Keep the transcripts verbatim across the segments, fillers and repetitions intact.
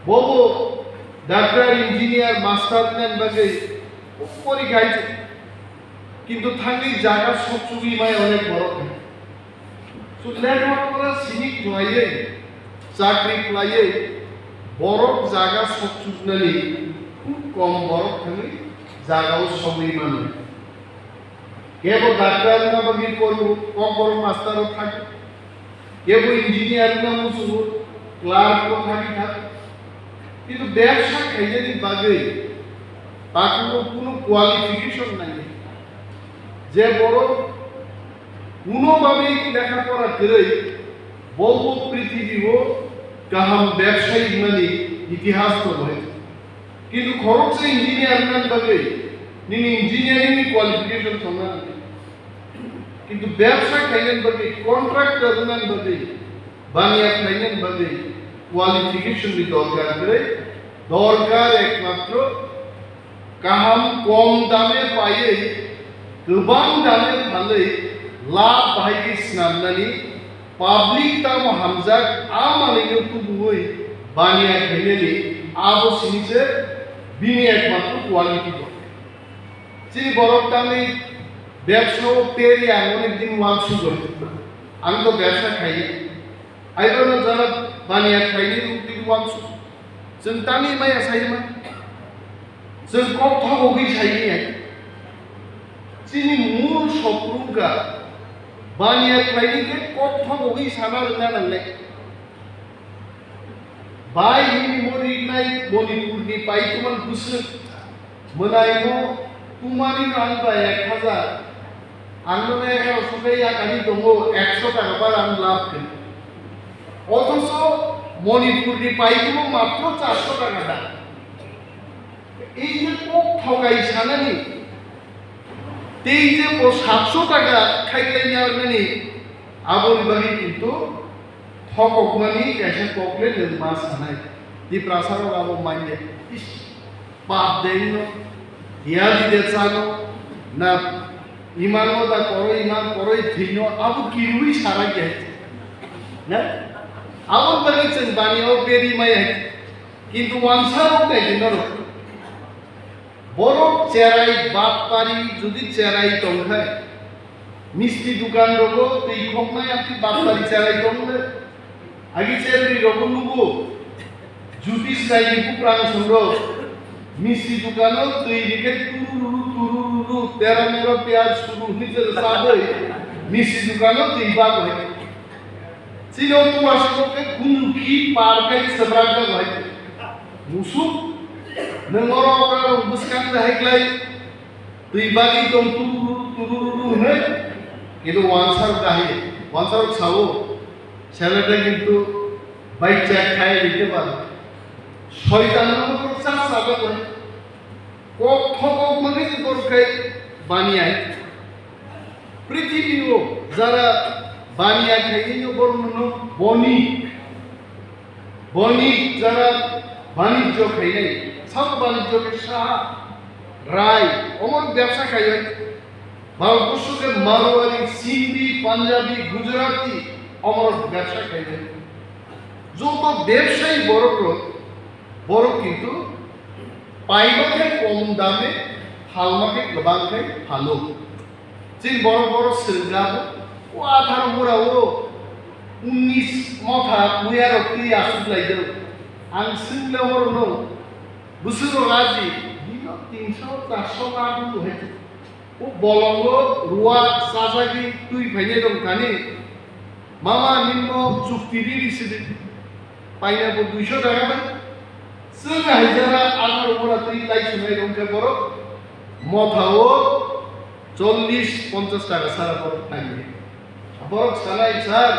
Bobo doctor, engineer, master nani bagwi pori gaidi. Kintu thangwi jaga sokchugwi mai onek borok. So lekha pora sini khlaiwi, chakri khlaiwi, borok jaga sokchuknani khub kom borok thangwi jaga o sogwi mano. Kebo doctor wngna bagwi kok borok master o thang. Kebo engineer wngna muchungo clerk o thangwi thang. Kintu bebsa khainani bagwi takhukno kunu qualification nangya. Je borok kuno bagwi lekha pora kwrwi, bo bo prithibi o kaham bebsayi wngnani itihas tongo. Kintu khoroksa engineer wngnani bagwi nini engineering ni qualification tongna nangya. Kintu bebsa khainani bagwi, contractor wngnani bagwi, baniya khainani bagwi qualification ni dorkar kwrwi, dorkar ekmatro kaham kom dame paiwi, kwbang dame phalwi, lab bahai khe snamnani, public tamo hamjak, a manwino tubuwi baniya khainani, abo sini se bini ekmatro quality bo. Chini borok tamni bebsa o peri ang onek din uansukgo. Ang to bebsa khai. Aibono jara baniya khaini rukni uansuk. Chwng tani maya sai ma. Chwng kok thogogwi sai ya. Chini mul soprungka baniya khaini khe kok thogogwi sana rwna nangnai. Bai hini mo rinai Manipurni paituman bwswk mwnaimo tumani rang ba ek hajar. Ang no ek hajar sokai yakani tongo ekso taka bar ang lab khe. Othoso Manipurni paitumo matro charso taka da. Ei je kok thokai sanani, tei je bo satso taka khaiklai yarnani, aboni bagwi kintu thokokmani kaisa kok le nwng ma sanai. Tiprasa rok abo manya. Is, pap de no, diya di de chano, na iman no da koroi iman koroi thwino, abo kirwi sarai ya. Na? Aboni bagwi chwng bani o beri maya. Kintu wansa rok nai di norok. Borok cherai batpari jodi cherai tongkha, misti dukan rogo twi khoknai amtwi batpari cherai tongkha. Agi cherwi rogo nugo, jutis nai di kuprang songrok, misti dukano twi rikhe turururu turururu tera mero piyaj suru hwnwi je sajwi, misti dukano twi bagwi. Chini o tuasukgo khe khunju khi par khai swbrak jak hai. Musuk, nwng oro ora rok bwskang jahai klai, twi bagwi tong tururu tururu hwnwi, kintu wansarok jahai, wansarok sao, seleta kintu bai chak khai rite ba. Soitan no chak sajak hai. Kok thokok mani borok khai baniya. Prithibi o jara baniya khaini no borok no boni. Boni jara banijjo khainai. Sabo banijjo khe saha, rai, omor bebsa khainai. Bangkusu khe Marwari, Sindhi, Punjabi, Gujarati, omor bebsa khainai. Joto bebsai borok rok, borok kintu paima khe kom dame, phalma khe kwbang khe phalo. Chini borok borok swrwngjago, o atharo mura o unnis motha muya rok twi aswk lai do. Ang swng le oro no, bwswk rok aji, bino tinso charso ma dulu hai. O bolongo ruwa chajagwi twi phainai rok thani, mama nini no chukti riri sidi. Paina bo duiso taka bai. Chwng hai jora atharo mura twi lai sunai rok khe borok motha o chollish ponchash taka sara borok thani. Borok sanai sir,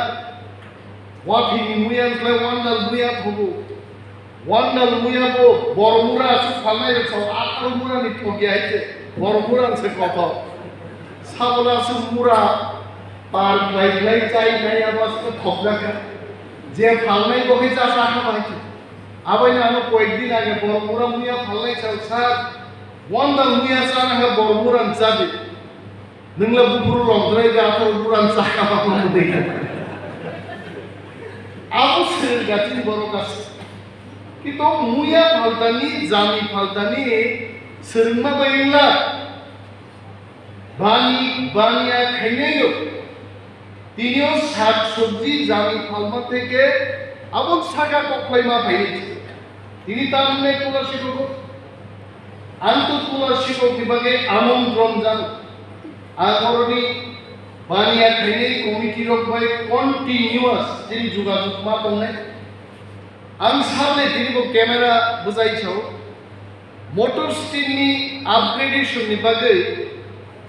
wathini muya wngkhlai wandal muya thogo. Wandal muya bo bor mura aswk phalnai rok sao, atharo mura ni thokya hai se bor mura se kothok. Sabola aswk mura par khlai khlai chai nai abo aswk thokjak kha. Je phalnai bo khe cha cha kha bai khe. Abai no ano koyek din age bor mura muya phalnai sao sir, wandal muya chana kha bor mura ni cha di. Nwng le buphuru longdrai ga atharo buran chakha ma mudui. Abo se gatini borok gas. Kito muya phaltani, jami phaltani swrwngma bai wngla. Bani, baniya khainai rok. Tinio sak sobji jami phalma theke abo saka kok khlaima phai. Tini tamne kula sikogo. Ang to kula sikok ni bagwi amontron jano. Ang oroni baniya khainai committee rok bai continuous tini jogajog ma tongnai. Ang sabni tini bo camera bwsai sao. Motor stand ni upgradation ni bagwi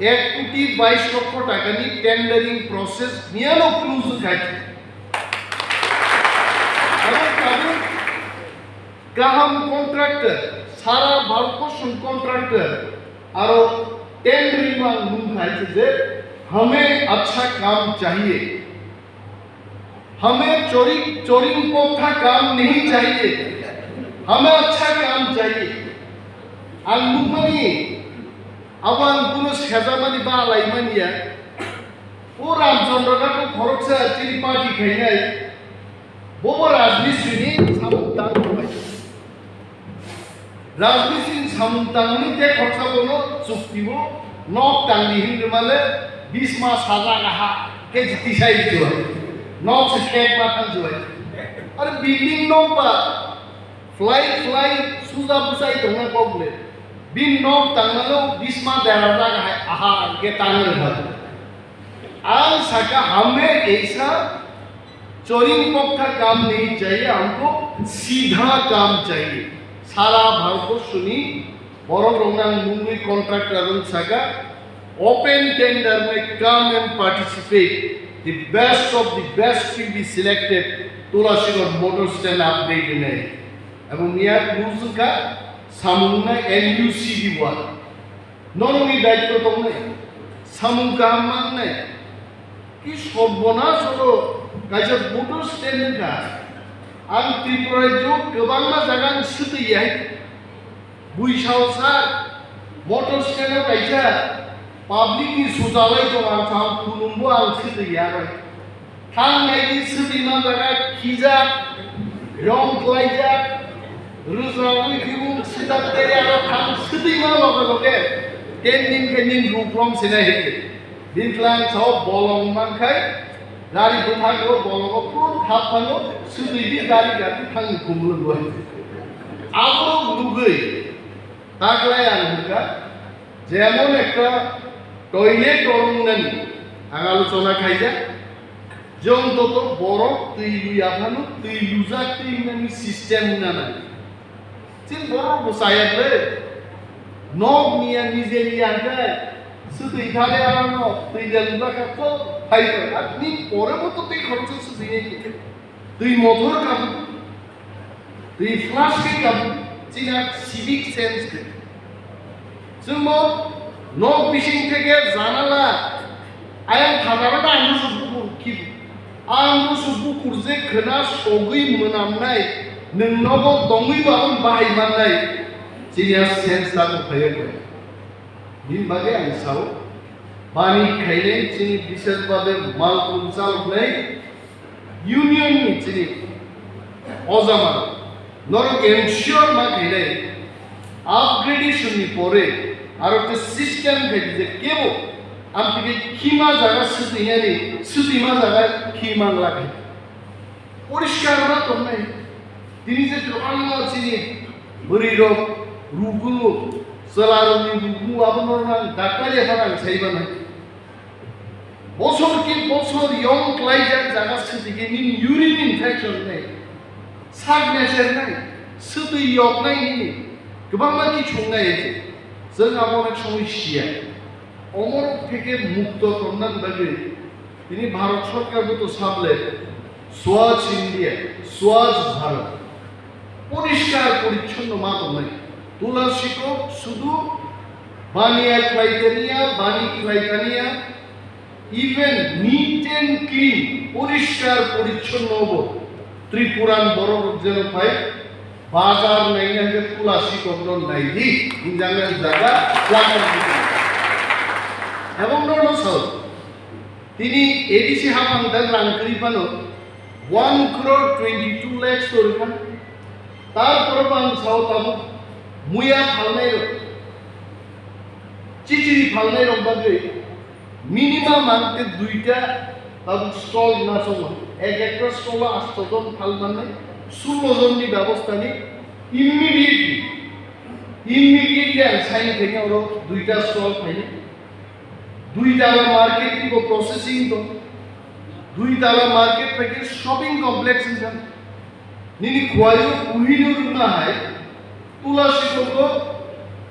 ek koti bais lokho taka ni tendering process miyano close khai. Abo tabuk kaham contractor, sara Bharat borshni contractor, aro tendering mang nung khai je, "Hame acha kaam chahiye." Hame chori, chori pokha kaam nahi chahiye. Hame acha kaam chahiye. Ang nukmani, abo ang kuno sejamani ba laimani ya. O Ramchandra Thakur khoroksa chini party khainai. Bobo Rajmistri ni samung tang bai. Rajmistri ni samung tangmani tei khoroksa bono chukti bo nok tangdi hinwi male bisma sajak aha khe tisai juai. Nok se kek ma thang juai. Are building nok ba fly fly suja bwsai tongna kok le. Bin nok tangmano bisma dera jak aha khe tang rwma. Ang saka hame eisa Choring pokha kam nahi chahiye, humko seedha kam chahiye. Sara Bharatborshni borok rok nang mungwi contractor rok saka, "Open tender may come and participate. The best of the best will be selected." Tulasiganj motor stand upgrade nai. Abo miya bujwkha samung nai N U C D one. Norokni daityo tongnai, samung kaham mannai. Ki sorbonasolo kaisa motor stand wngkha. Ang Tripura rajyo kwbangma jaga ang swtwi yai. Buisao sa motor stand o kaisa public ni sujalai tong ang sa ang khulumbo ang swtwi ya bai. Thang naidi swtwi man jaga khijak, yong klaijak, rwjagwi khibung sijak tei aro thang swtwi man loge loge ten din khe nini ruklom sinai hikhe. Bini tlang sao bolong man khai, gari bwthago bolongo phuru thap thango, swtwi di gari gari thangni khumulwng bai. Aborok nugwi taklai ang hwnkha, jemon ekta toilet rok wngnani ang alochona khaijak. Jong toto borok twi luya phano twi lujak twi wngnani system wngna nang. Chini borok bo chaya ble. Nok niya nije niya hwnkhe swtwi thale ano twi de lujak kha kok phai kha. At ni pore bo to tei khoroksa swtwi nai. Twi mothor kha. Twi flash khe kabo chini civic sense khe. Chwngbo nok bising theke janala ayang thangaro na ang musu bukur khibi. Ang musu bukur je khwna sogwi mwnamnai, nwng nogo tongwi bo aboni bahai mannai. Chini a sense ta kwphaio khe. Bini bagwi ang sao, bani khainai chini bises babe malkhung chaloknai union ni chini ojama norok ensure ma khainai upgradation ni pore aro khe system khai je kebo amtike khima jaga swtwinani swtwima jaga khima glak. Poriskar ma tongnai. Tini je kwbangma chini bwrwi rok rugo, chwla rokni rugo abono nang daktari aphano ang sai manai. Bosor ki bosor yong klaijak jaga swtwi khe nini urine infection nai, sak meser nai, swtwi yok nai nini kwbangma ki chwng nai. Chwng abo onek somoi siya. Omorok theke mukto tongna bagwi tini Bharat Sorkar bo to sable Swachh India, Swachh Bharat. Poriskar porichonno ma tongnai. Tulasi kok sudu baniya khlai taniya, bani khlai taniya, even neat and clean, poriskar porichonno bo Tripuran borok jeno phai bazar naina hwnkhe tulasi kokno naidi, hinjaknani jaga lakha. Ebong norno sao, tini A D C haphang dak rang kwrwi phano one crore twenty two lakhs to rwkha. Tarpore bo ang sao tabuk muya phalnai rok, chichiri phalnai rok bagwi minimum ang te duita tabuk stall na chongo. Ek ekta stall o asto jon phal mannai, sullo jon ni bebosta ni immediately, immediately ang sign khaini oro duita stall khaini. Dui tala market ni bo processing tong. Dui tala market paikhe shopping complex wngkha. Nini khwlaio Kohinoor wngna hai Tulasi Chowk o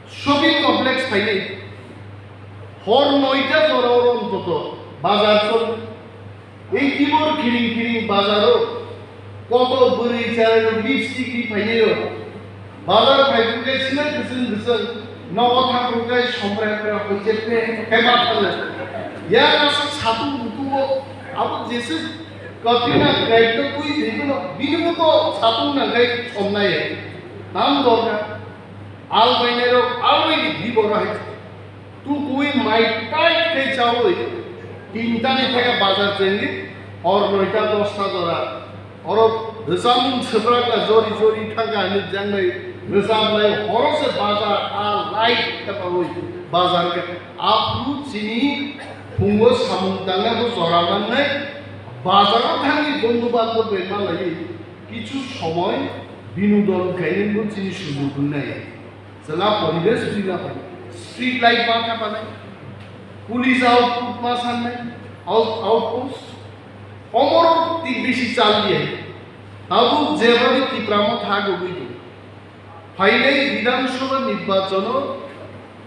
shopping complex phainai. Hor noita jora oro ontoto bazar chol. Ei tibor kiring kiring bazar o koto bwrwi chwrai rok lipstick ri phainai rok. Bazar phai phuru khe sinai kwchwng kwchwng nogo thang phuru khe somra hepra hoi je pe hema thangna. Yang asa satung butung o abo jese katina kaitno twi thwino bini bo to satung nang khai somnai. Tam dorkar. Al bainai rok al bai di di boro hai. Tukui mai tai khe chaui. Tinta ni theke bazar chengdi. Hor noita dosta jora. Oro rwchapmung swprakla jori jori thangkha hinwi jangnai rwchaplai horo se bazar a light thepaui bazar khe aphuru chini phungo samung tangnago jora mannai bazaro thangwi bondhu bandhob bai malaiwi kichu somoi binodon khainani bo chini sujug wngnai. Chwla poribesh twi ma pai, street light ma kha panai, police outpost ma sannai, out-, outpost. Omoro twi bisi chal liya. Tabuk jebani Tipra Motha gugui tong. Phainai Bidhan Sabha nirbachano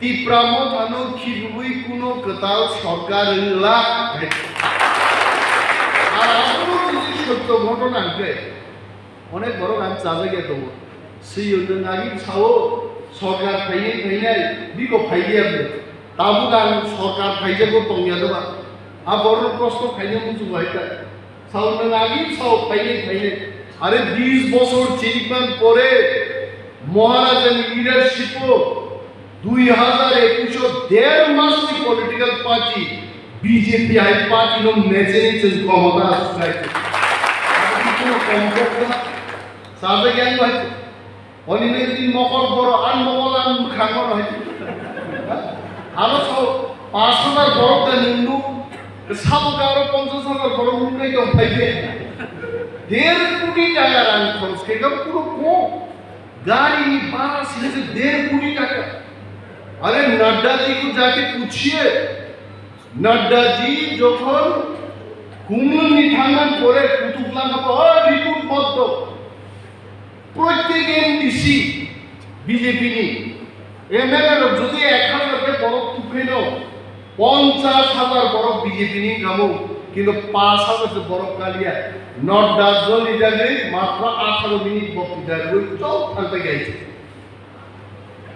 Tipra Mothano khibugui kuno kwtal sorkar wngla. Ar abono twi sotto ghotona hwnkhe. Onek borok ang chajagya tongo. Swiyo nwng agi sao sorkar phainai phainai biko phaiya bw. Tabuk ang sorkar phaijago tongya doba. A borok prosto khaina muchungo hai ta. Sao nwng agi sao phainai phainai. Are bis bosor chirikman pore Maharajani leadership o Dui hazar ekush o der mas ni political party B J P hai party no mecheni chwng khomota aswk khai. Abo kunu kom kok na. Sajak yang bai. Oni ne din mokol boro an mokol an khang boro hai. Aro so paanch hazar borok da nungnu. Sabo karo ponchas hazar borok nungnai tong phai de. Der koti taka rang khoros khe kunu kok. Gari ni bhara sile se der koti taka. Are Nadda ji ko jake puchiye, Nadda ji jokhon Kumlung ni thangman pore kutuk langa pa, "Oi, report mat do." Prottek M D C B J P ni M L A rok jodi ek hazar ke borok tukheno, Ponchash hazar borok B J P ni wngkha mo, kintu paanch hazar se borok kaliya. Not dajjal ni jagwi matro atharo minute bokti jagwi chol thangtai gaisi.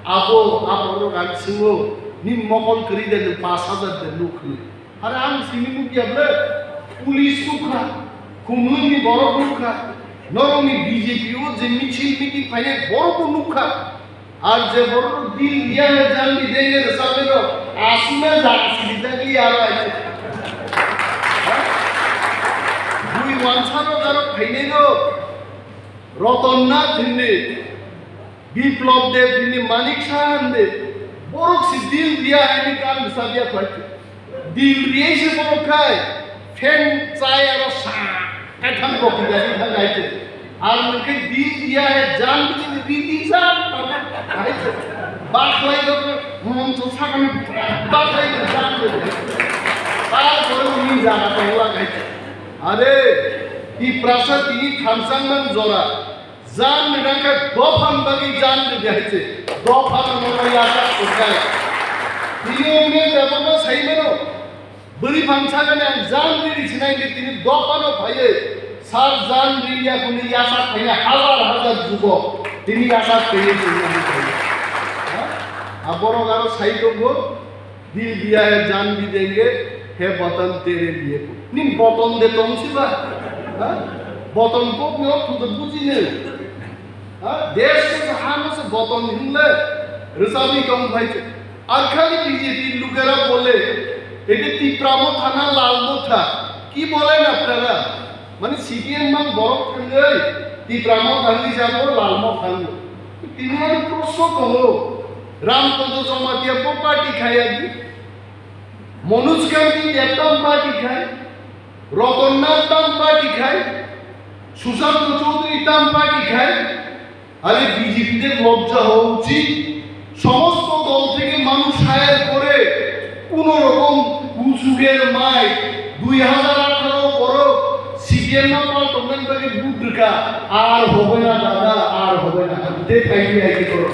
Abo, abo rok ang swngo, "Nini mokol kwrwi de, nwng paanch hazar de nuk," hwnwi. Are ang simi nukya ble, police nukha, khumlwng ni borok nukha, norok ni B J P o je michil meeting phainai borok bo nukha. Ar je borok dil diya hai jang di denge de sabe no, asuna jang sidi jang di aro ai. Bui wansa no jaro phainai no, Roton Nath hindi, Biplop Deb hindi, Manik Saha hindi, borok si dil diya hai ni kan bisa diya phai. Dil riyai se borok khai, fan chai aro sa, kaitham rok riyai thang hai se. Ar nwng khe dil diya hai jan bini ridi jan, hai se. Bakhlai rok, hum, to sakani, bakhlai rok jan bini. Tar pore uni jaga tong la hai se. Are, Tiprasa tini thamsang man jora. Jan ni nangkhe dophan bagwi jan ni hai se. Dophan no yasa kurjai. Tini uni dophan no sai mano. Bwrwi phan sagani ang jan ri ri sinai di tini dophano phaiwi sar jan ri ya kuni yasa khaina hazar hazar jugo tini yasa khaina tini phaiwi. Ha? A borok aro sai tongo, "Dil diya hai jan bhi denge, he watan tere liye." Ni boton de tong si ba? Ha? Boton kok ni ortho de buji ne. Ha? Desh se hano se boton hinle rwchapwi tong phai se. Ar khali B J P lukera bole, "Ete Tipra Motha na Lal Motha?" Ki bolen apnara? Mane C P M mang borok thangwi Tipra Motha ni jabo Lal Motha ni. Tini ani proshno tongo. Ramchandra Jamatia bo party khai agi. Manoj Kanti Deb tam party khai. Ratan Nag tam party khai. Sushanta Chowdhury tam party khai. আরে বিজেপিদের লজ্জা হওয়া উচিত। সমস্ত দল থেকে মানুষ হায়ার করে কোনো রকম উজুগের মাই দুই হাজার আঠারো বড় সিপিএম না পাল্টনের বাকি বুদ্ধিকা আর হবে না দাদা, আর হবে না। তে খাইবি আইকে করো।